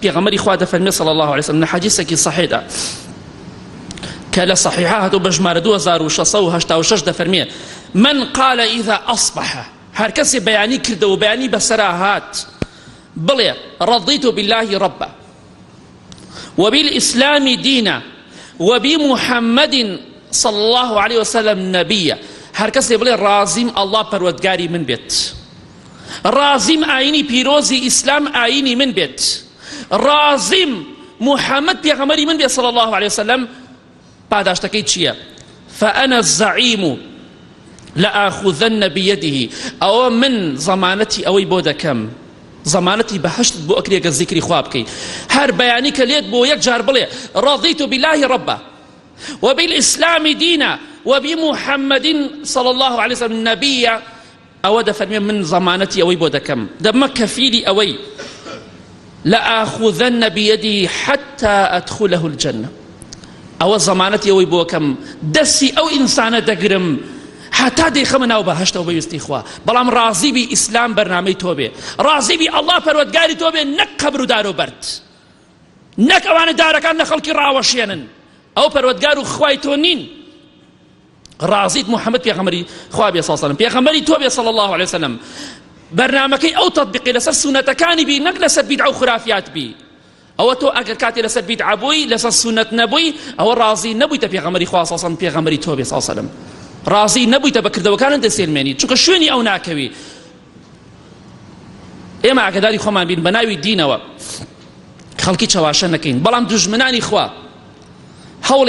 پێغەمبەری خوا دەفەرمێ صلی الله علیه وسلم لە حەدیثێکی صحیحدا کە لە صحیحە هاتوو بە ژمارە 2686 دەفەرمێ من قال اذا اصبح هەر کەسێ بەیانی کردەوە بەیانی بەسەرا هات بڵێ رضیت بالله ربا وبالإسلام دينا وبمحمد صلى الله عليه وسلم نبيا هەر کەسێ بڵێ ڕازیم ئەڵڵا پەروەردگاری من بێت ڕازیم ئاینی پیرۆزی ئیسلام ئاینی من بێت ڕازیم محەممەد پێغەمبەری من بێت صلی الله علیه وسلم پاداشتەکەی چییە فأنا الزعيم لآخذن بيده ئەوە من زەمانەتی ئەوەی بۆ دەکەم زەمانەتی بەهشت بۆ ئەکرێ گە زیکری خوا بکەی هەر بەیانی کە لێت بۆ یەک جار بڵێ ڕەضیت بالله ربا وبالإسلام دينا وبمحمد صلى الله عليه وسلم نبيا ئەوە دەفەرمێ من زەمانەتی ئەوەی بۆ دەکەم دەبمە کەفیلی ئەوەی لآخذن بيدي حتى أدخله الجنة ئەوە زەمانەتی ئەوەی بۆکەم دەستی ئەو ئینسانە دەگرم هەتا دەیخەمە ناو بەهەشتەوە بەویستی خوا بەڵام ڕازی بی ئیسلام بەرنامەی تۆ بێ ڕازی بی ئەڵڵا پەروەردگاری تۆ بێ نەک قەبر و دار و بەرد نەک ئەوانە دارەکان لە خەڵکی ڕاوەشێنن ئەو پەروەردگار و خوای تۆ نین ڕازیت محمد پێغەمبەری خوا بێ صلی الله پێغەمبەری تۆ بێ صلی الله علیه وسلم بەرنامەکەی ئەو تطبیقی لەسەر سونەتەکانی بی نەک لەسەر بیدعە و خرافیات بی ئەوە تۆ ئەگەر کاتێ لەسەر بیدعە بووی لەسەر سونەت نەبووی ئەوە ڕازی نەبوویتە پێغەمبەری خوا صلی الله پێغەمبەری تۆ بێ صلی الله علیه ڕازی نەبوویتە بە کردەوەکانت دەسێلمێنی چونکە شوێنی ئەو ناکەوی ئێمە ئاگداری خۆمان بین بە ناوی دینەوە خەڵکی چەواشە نەکەین بەڵام دوژمنانی خوا هەوڵیان.